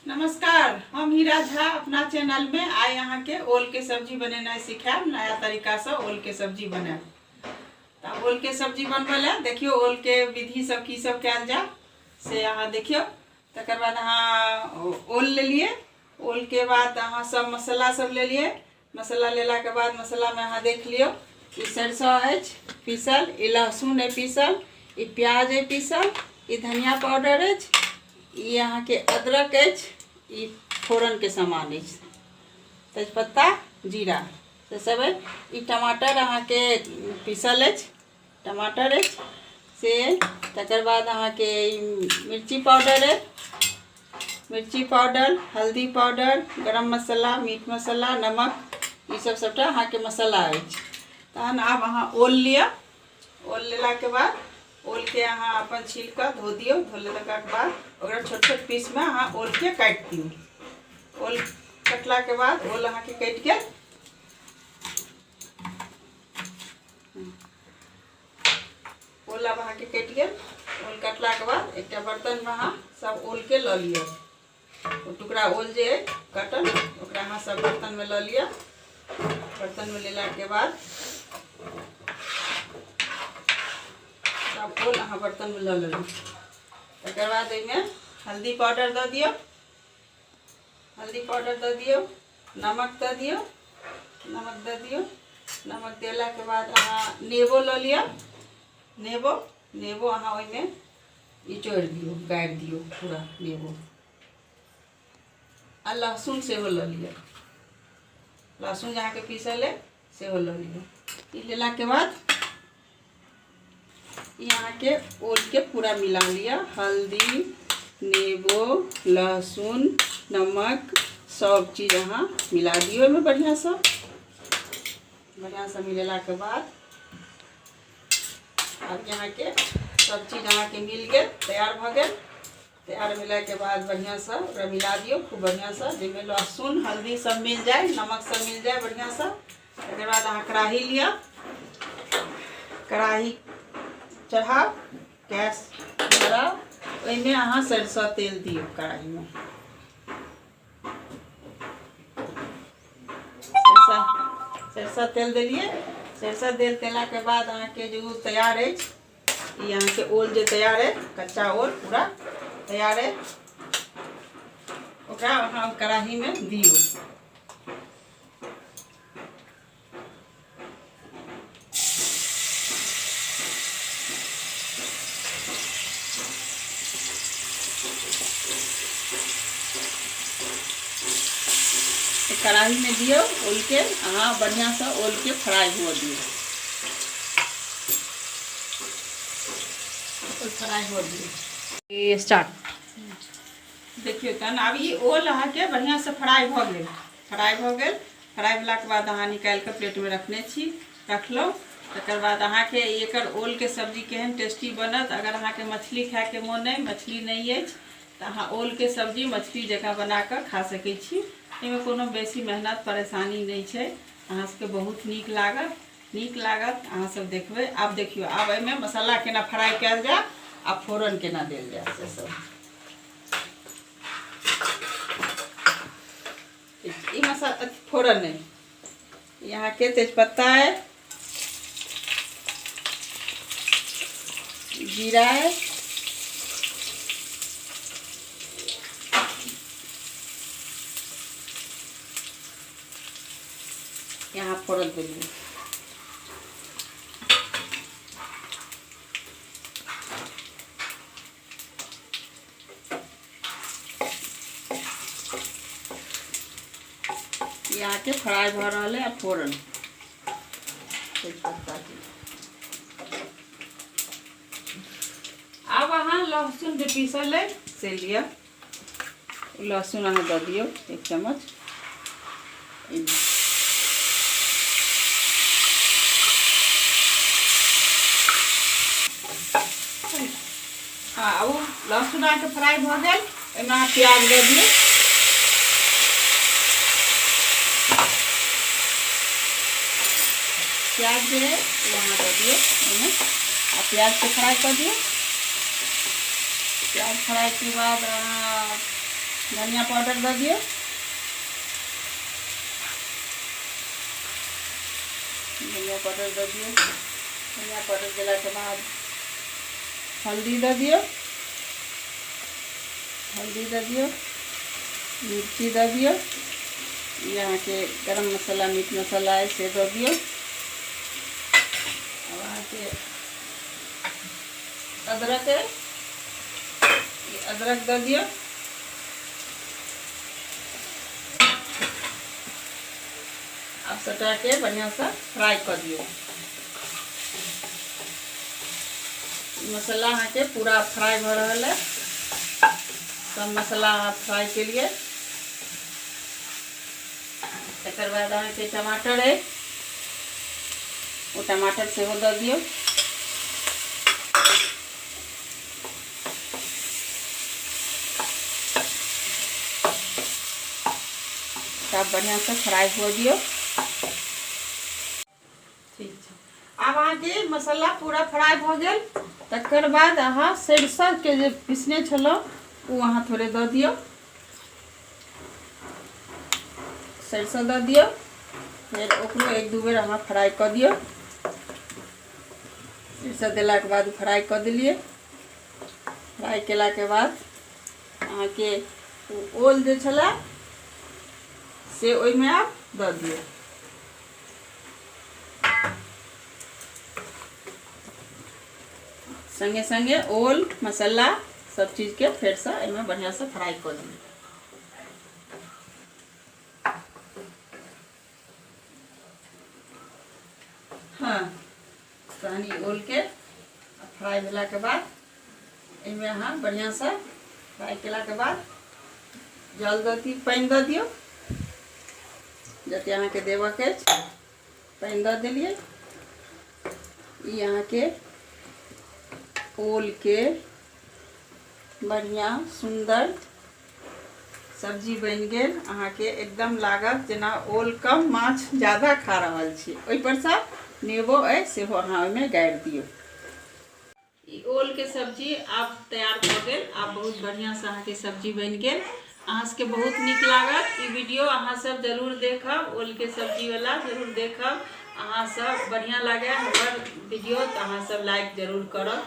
नमस्कार, हम हीरा झा अपना चैनल में आइ अहाँके ओल के सब्जी बनेनाइ सिखायब। नया तरीकासँ ओल के सब्जी बनायब। तऽ ओल के सब्जी बनबै लए देखियौ ओल के विधि सब की सब कयल जाय से अहाँ देखियौ। तकर बाद अहाँ ओल लेलियै, ओल के बाद अहाँ सब मसाला सब लेलियै। मसाला लेलाके बाद मसालामे अहाँ देख लियौ, ई सरिसो अछि पीसल, ई लहसुन अइ पीसल, ई प्याज अइ पीसल, ई धनिया पाउडर अछि, ई अहाँके अदरक अछि, ई फोरनके सामान अछि, तेजपत्ता जीरा से सब अछि। ई टमाटर अहाँके पीसल अछि, टमाटर अछि से। तकर बाद अहाँके ई मिर्ची पाउडर अछि, मिर्ची पाउडर, हल्दी पाउडर, गरम मसाला, मीट मसाला, नमक, ई सब सबटा अहाँके मसाला अछि। तहन आब अहाँ ओल लिअ। ओल लेलाके बाद ओलके अहाँ अपन छील कऽ धो दियौ। धो लेलाके बाद ओकरा छोट छोट पीसमे अहाँ ओलके काटि दियौ। ओल कटलाके बाद ओल अहाँके कटि गेल। ओल आब अहाँके कटि गेल। ओल कटलाके बाद एकटा बर्तनमे अहाँ सब ओलके लऽ लिअ। ओ टुकड़ा ओल जे अइ कटल ओकरा अहाँ सब बर्तनमे लऽ लिअ। बर्तनमे लेलाके बाद सब ओल अहाँ बर्तनमे लऽ लेलहुँ। तकर बाद एहिमे हल्दी पाउडर दऽ दियौ, हल्दी पाउडर दऽ दियौ, नमक दऽ दियौ, नमक दऽ दियौ। नमक देलाके बाद अहाँ नेबो लऽ लिअ। नेबो नेबो अहाँ ओहिमे निचोड़ि दियौ, गाड़ि दियौ पूरा नेबो। आ लहसुन सेहो लऽ लिअ, लहसुन जे अहाँके पीसल अइ सेहो लऽ लिअ। ई लेलाके बाद ई अहाँके ओलके पूरा मिला लिअ, हल्दी, नेबो, लहसुन, नमक सब चीज अहाँ मिला दियौ ओहिमे बढ़िआँसँ। बढ़िआँसँ मिलेलाके बाद आब अहाँके सब चीज अहाँके मिल गेल, तैयार भऽ गेल। तैयार भेलाके बाद बढ़िआँसँ ओकरा मिला दियौ खूब बढ़िआँसँ, जाहिमे लहसुन हल्दी सब मिल जाय, नमक सब मिल जाय बढ़िआँसँ। तकर बाद अहाँ कड़ाही लिअ, कड़ाही चढ़ाउ, गैस धराउ, ओहिमे अहाँ सरिसो तेल दियौ। कड़ाहीमे सरिसो तेल देलियै। सरिसो तेल देलाके बाद अहाँके जे ओ तैयार अछि, ई अहाँके ओल जे तैयार अछि, कच्चा ओल पूरा तैयार अछि, ओकरा अहाँ कड़ाहीमे दियौ। कड़ाहीमे दियौ ओलके, अहाँ बढ़िआँसँ ओलके फ्राइ हुअ दियौ। ओल फ्राइ हुअ दियौ। स्टार्ट। देखियौ तहन आब ई ओल अहाँके बढ़िआँसँ फ्राइ भऽ गेल। फ्राइ भऽ गेल। फ्राइ भेलाके बाद अहाँ निकालि कऽ प्लेटमे रखने छी, रखलहुँ। तकर बाद अहाँके एकर ओलके सब्जी केहन टेस्टी बनत। अगर अहाँके मछली खायके मोन अइ, मछली नहि अछि, तऽ अहाँ ओलके सब्जी मछली जकाँ बना कऽ खा सकै छी। एहिमे कोनो बेसी मेहनत परेशानी नहि छै। अहाँ सबके बहुत नीक लागत, नीक लागत, अहाँ सब देखबै। आब देखियौ आब एहिमे मसाला केना फ्राइ कयल जाय आ फोरन केना देल जाय से सब। ई मसाला फोरन अइ, अहाँके तेजपत्ता अइ, जीरा अइ, यहाँ फोरन देलियै। ई अहाँके फ्राइ भऽ रहल है। आ फोरन तेजपत्ता। आब अहाँ लहसुन जे पीसल अइ से लिअ। लहसुन अहाँ दऽ दियौ एक चम्मच। हँ, ओ लहसुन अहाँके फ्राइ भऽ गेल। ओहिमे अहाँ प्याज दऽ दियौ। प्याज जे है ओ अहाँ दऽ दियौ ओहिमे आ प्याजके फ्राइ कऽ दियौ। प्याज फ्राइके बाद अहाँ धनिया पाउडर दऽ दियौ। धनिया पाउडर दऽ दियौ। धनिया पाउडर देलाके बाद हल्दी दऽ दियौ। हल्दी दऽ दियौ, मिर्ची दऽ दियौ। ई अहाँके गरम मसाला, मीट मसाला अइ से दऽ दियौ। आब अहाँके अदरक अइ, ई अदरक दऽ दियौ। आब सबटाके बढ़िआँसँ फ्राइ कऽ दियौ। मसाला अहाँके पूरा फ्राइ भऽ रहल है। सब मसाला अहाँ फ्राइ केलियै। तकर बाद अहाँके टमाटर अइ, ओ टमाटर सेहो दऽ दियौ। तब बढ़िआँसँ फ्राइ हुअ दियौ। ठीक छै, आब अहाँके मसाला पूरा फ्राइ भऽ गेल। तकर बाद अहाँ सरिसोके जे पिसने छलहुँ ओ अहाँ थोड़े दऽ दियौ। सरिसो दऽ दियौ, फेर ओकरो एक दू बेर अहाँ फ्राइ कऽ दियौ। सरिसो देलाके बाद फ्राइ कऽ देलियै। फ्राइ केलाके बाद अहाँके ओ ओल जे छलै से ओहिमे आब दऽ दियौ। संगे संगे ओल मसाला सब चीजके फेरसँ एहिमे बढ़िआँसँ फ्राइ कऽ दियौ। हँ, तहन ई ओलके फ्राइ भेलाके बाद एहिमे अहाँ बढ़िआँसँ फ्राइ केलाके बाद जल दऽ दियौ, पानि दऽ दियौ जते अहाँके देबऽके अछि। पानि दऽ देलियै। ई अहाँके ओलके बढ़िआँ सुन्दर सब्जी बनि गेल। अहाँके एकदम लागत जेना ओल कम माछ ज्यादा खा रहल छी। ओहिपरसँ नेबो अइ सेहो अहाँ ओहिमे गाड़ि दियौ। ई ओलके सब्जी आब तैयार भऽ गेल। आब बहुत बढ़िआँसँ अहाँके सब्जी बनि गेल। अहाँ सबके बहुत नीक लागत ई वीडियो, अहाँ सब जरूर देखब। ओलके सब्जीवला जरूर देखब। अहाँ सब बढ़िआँ लागै हमर वीडियो तऽ अहाँ सब लाइक जरूर करब।